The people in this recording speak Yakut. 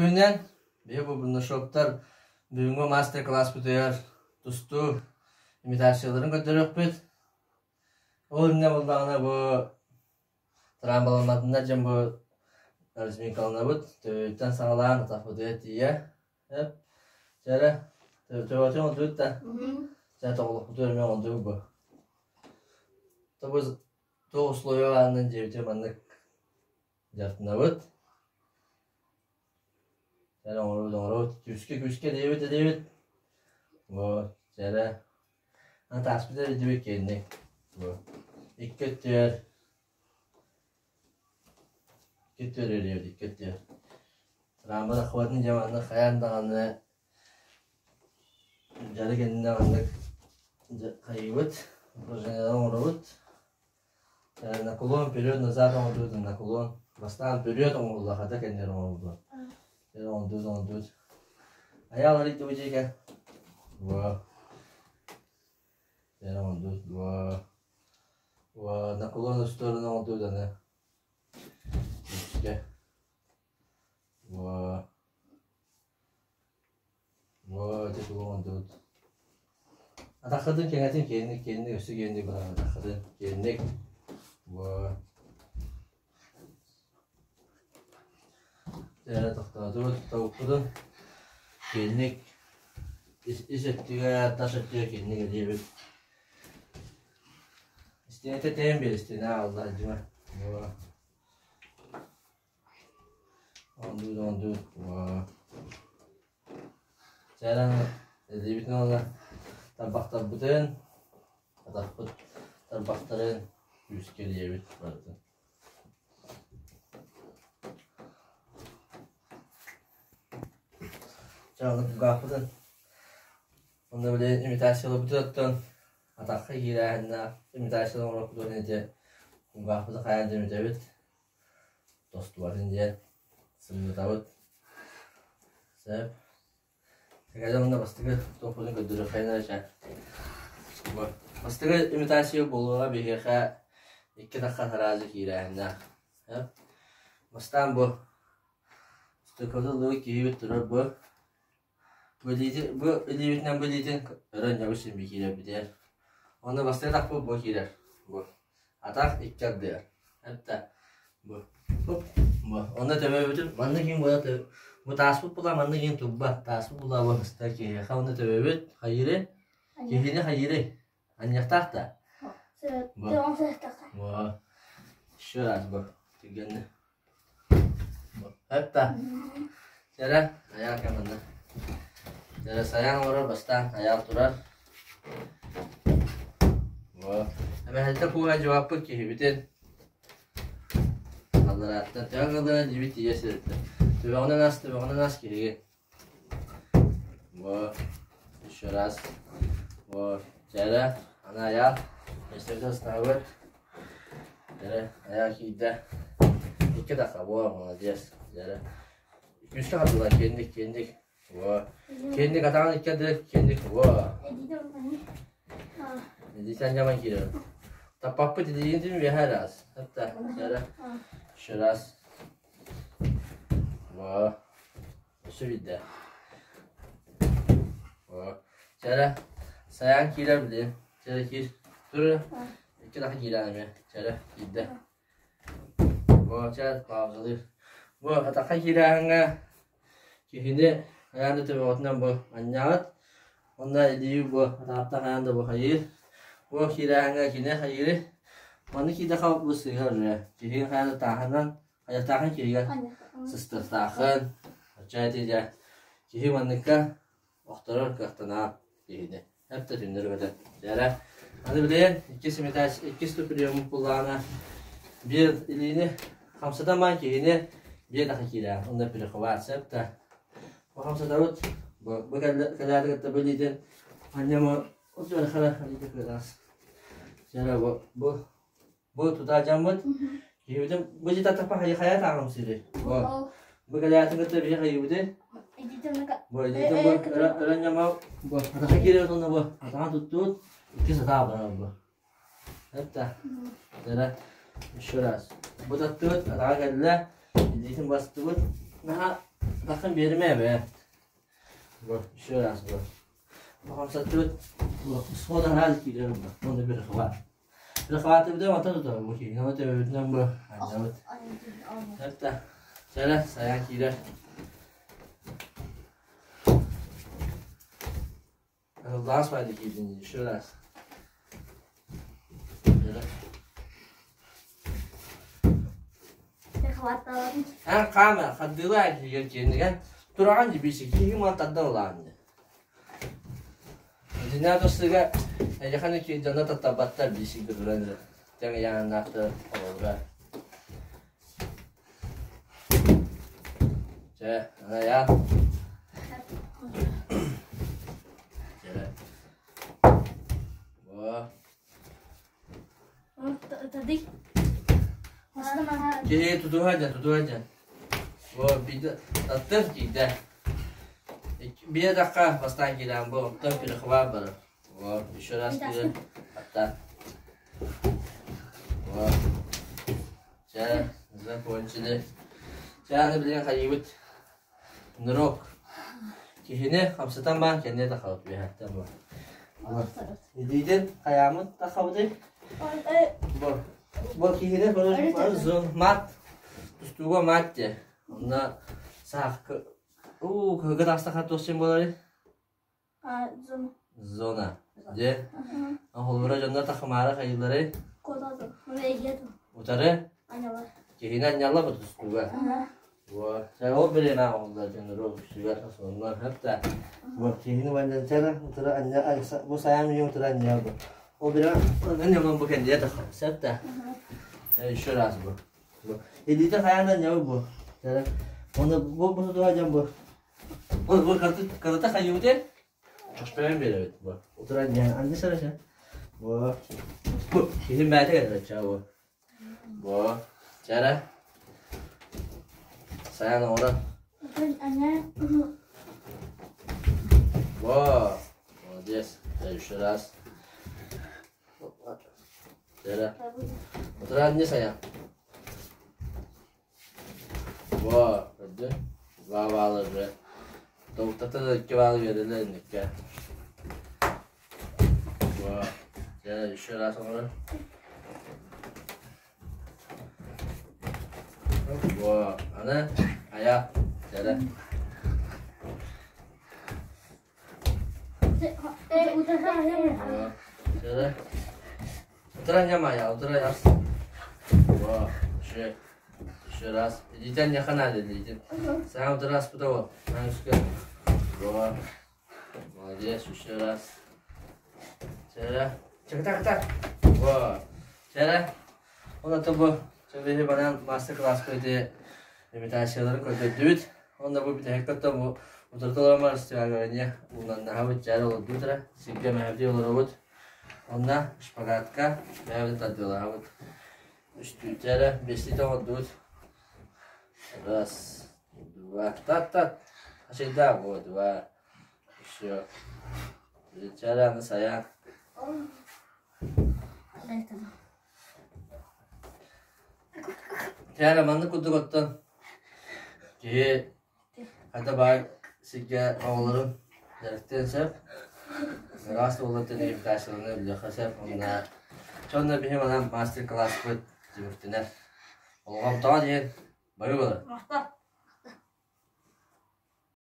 Күнүнэн биһи бу Бурнашовтар бүгүҥҥү мастер-класспытыгар тустуу имитацияларын көрдөрүөхпүт. Ол иннинэ буоллаҕына бу трамбаламматыннар дьон бу разминкаланабыт, төбөбүттэн саҕалаан атахпытыгар тиийэ. Чэ эрэ, төбөтүн оҥордубут да, чэ тоҕолохпутугар эмиэ оҥордубут бу. Туох условия баарынан дьиэбитигэр маннык дьарыктанабыт. Чэ оҥоробут, оҥоробут. Күүскэ, күүскэ диэбит, диэбит. Вот, чэ эрэ. Аны тааспыт эрэ диэбит киэнник. Вот. Икки өттүгэр икки өттүгэр эрийэбит, икки өттүгэр. Травма таххыбатын дьэ маннык хайаан даҕаны дьарык иннинэ маннык хайыыбыт, упражнениелары оҥоробут. Наклон вперед назад оҥордубут наклон. Бастаан вперед оҥоһуллар, хата кэннигэр оҥоһуллар. Оҥордубут, оҥордубут. Айаал арыйдыбыт дьиэгэ. Во. Оҥордубут. Во. Во. Наклон в сторону оҥордубут аны. Үскэ. Во. Во, ити тугу оҥордубут? Атаххытын кэҥэтин киэҥник, киэҥник, өссө киэҥник баран атаххытын киэҥник. Во. Дьэ, тохтоотубут, тобукпутун киэҥник ис, ис өттүгэр, тас өттүгэр киэҥник элиэбит. Истиэнэтэ тэйэн биэр, истиэнэ аҕалла, дьиҥэ. Во. Ондуу, ондуу. Чээрэн илиибитин уонна тарбахтарбытын, атахпыт тарбахтарын күүскэ илийэбит барытын. Чэ, онно кулгаахпытын онно били имитацияларбытын оттон атахха киирээһиннээх имитациялар оҥоруохпутун ити кулгаахпытын хайаан да имитэбит. Тостубатын диэн сымнатабыт. Сөп. Кэлэн онно бастакы туохпутун көрдөрүөххэйин эрэ чэ. Бастакы имитация буолуоҕа биһиэхэ икки тахха тараазы киирээһиннээх. Сөп. Бастаан бу стыкотуллубут киһибит турар бу. Бу илиити, бу илиибитинэн бу илиитин өрө анньабыт син киирэрбитигэр. Уонна бастакы атахпыт бу киирэр. Бу. Атах икки ардыгар. Эттэ. Бу. Хоп. Бу. Онно төбөбүтүн маннык иин буола бу тааспыт була маннык иин турбат. Тааспыт була бу ыстар киһиэхэ онно төбөбүт хайыырый? Киһини хайыырый? Анньыахтаах да? Бу. Бу. Еще раз бу. Түргэнни. Эттэ. Чэрэ, айаал кэмэнэ. Чэрэ, сайаан олорор бастаан айаал турар. Вот. Эмэһэлтэ кууһа дьыбаппыт киһибитин. Алларааттан төһө кылынан дьибит тиийэ сырытта. Төбөҕүнэн ас, төбөҕүнэн ас киһигин. Вот. Еще раз. Вот. Чэрэ, аны айаал. Миэстэбитин астаабыт. Дьэрэ, айаал киирдэ. Икки да во, молодец. Дьэрэ. Күүскэ хардылар, киэҥник, киэҥник. Во. Киэҥник атаҕын икки ардыгар киэҥник. Во. Илиитин дьаман киирэр. Таппаппыт илиигин үөһэ раз. Хатта. Дьэрэ. Еще раз. Во. Өссө биирдэ. Во. Чэрэ. Сайаан киирэр билиэн. Чэрэ киир. Тур. Икки даха киирэн эмиэ. Чэрэ киирдэ. Во, чэ, паузалыыр. Бу атахха киирээһиҥҥэ киһини хайаан да төбөҕүтүнэн бу анньаҕыт. Онно илии бу атаҕыттан хайаан да бу хайыыр. Бу киирээһиҥҥэ кини хайыырый? Манна киирдэххэ бу сыыһа уже. Киһини хайаан да тааһынан Хайахтаахын киһигэр сыстыахтааххын, оччо этиитэ киһи манныкка охторор кыахтанаат киһини эп да түннэр көтөр. Дьэрэ, аны билигин иккис имитач иккис приемун буллаҕына биир илиини хамсатан баран киһини биир даха киирэр. Онно перехват сөп да. Бу хамсатабыт бу бу кэлээти кытта бу илиитин анньама хара илиитэ кыатаас. Дьэрэ бу бу Бу тутаадьаммыт киһибитин бу дьитатапа хайа тааҕымсыырый? Бу бу кэлээтин кытта биһи хайыыбытый? Бу илиитин бу өрө ньамал бу атаха киирэр уонна бу атаҕын туттуут икки сатаа барар бу. Это Дара еще раз. Бу таттыбыт атаҕа кэллэ илиитин бастыбыт наһаа Атаххын биэримэ бээ. Бу, еще раз бу. Хамсаттыбыт. Бу, схода раз киирэр бу. Онно перехват. Перехватыбыта онтон тутар бу киһини. Оны төбөбүтүнэн бу анньабыт. Сэртэ. Сэрэ, сайаан киирэр. Лас вайда киирдин еще раз. Эн хаама хардыылаа киирэр киэнигэн тураҕан дьибиси киһи ман тардан ылаан Дьиҥнээх тустууга эйиэхэ дьоно таттарбаттар биисиккэ туран тэҥ ыйааһыннаахтар холобура. Чэ, ана Чэ. Во. Киһи тутуһа дьэ, тутуһа дьэ. Во, биирдэ таттыр киирдэ. Биир атахха бастаан киирэн бу, оттон перехват барар. Во, еще раз киирэн, атта. Во. Чэ, закончили. Чэ, аны билигин хайыыбыт. Нырок. Киһини хамсатан баан кэннэ тахабыт үөһэттэн бу. Илиитин хайаамыт тахабытый? Бу. Бу киһини зон мат. Тустууга мат де. Онно саахкы уу кыһыгы тахсаха туох буоларый? Зона. Дьэ. Холобура дьоннор тахымаары хайыыларый? Утары? Киһини анньалла бу тустууга. Вот. Ол бириэмэ оҕолор дьоннору үксүгэр сонно хатта бу киһини манньанчара утары анньа бу сайаан үйэ утары анньа бу. Ол бириэмэ анньаман бу кэнниэ тахар. Септа. Еще раз бу. Илиитэ хайаан анньабы бу. Оны бу бу тутуһа дьон бу. Бу бу карта хайыбыт Чоспойон биэрэбит бу. Утуран дьэ анды сараса. Бу. Бу киһим бэйэтэ кэлэр чаа бу. Бу. Чара. Сайан оҥорон. Во. Молодец. Еще раз. Чара. Утуран не сайан. Во, көрдү. Два балла уже. Тобуктата да икки баллы биэрэллэр инникке. Во. Дьэ, еще раз оҥорон. Во, аны айа. Дьэрэ. Во. Дьэрэ. Утра нямая, утра раз. Во, еще. Еще раз. Идите не надо, идите. Сам утра раз потом. Во. Молодец, еще раз. Чара. Так, так, так. Во. Чара. Онно бу чэбиһи баран мастер-класс ити имитациялары көрдөрдүбүт. Онно бу бүтэһик кытта бу утарыта олорон стягивание уунаннаһабыт дьээр олордубут эрэ. Сиргэ мэһэбдии олоробут. Онно шпагатка бэйэбит тардыалаһабыт. Үстүүтэ эрэ биэстиитэ оҥордубут. Раз, два, тат-тат. Хачайдаах вот, два, еще. Чараны сайаан. Чара маннык курдук оттон киһи хата баар сиргэ оҕолорун дьарыктыан сөп. Ыраас уоллар имитацияланы билиэххэ сөп. Онно чонно биһи манан мастер-класспыт түмүктэнэр. Болҕомтоҕо диэн бары буолар.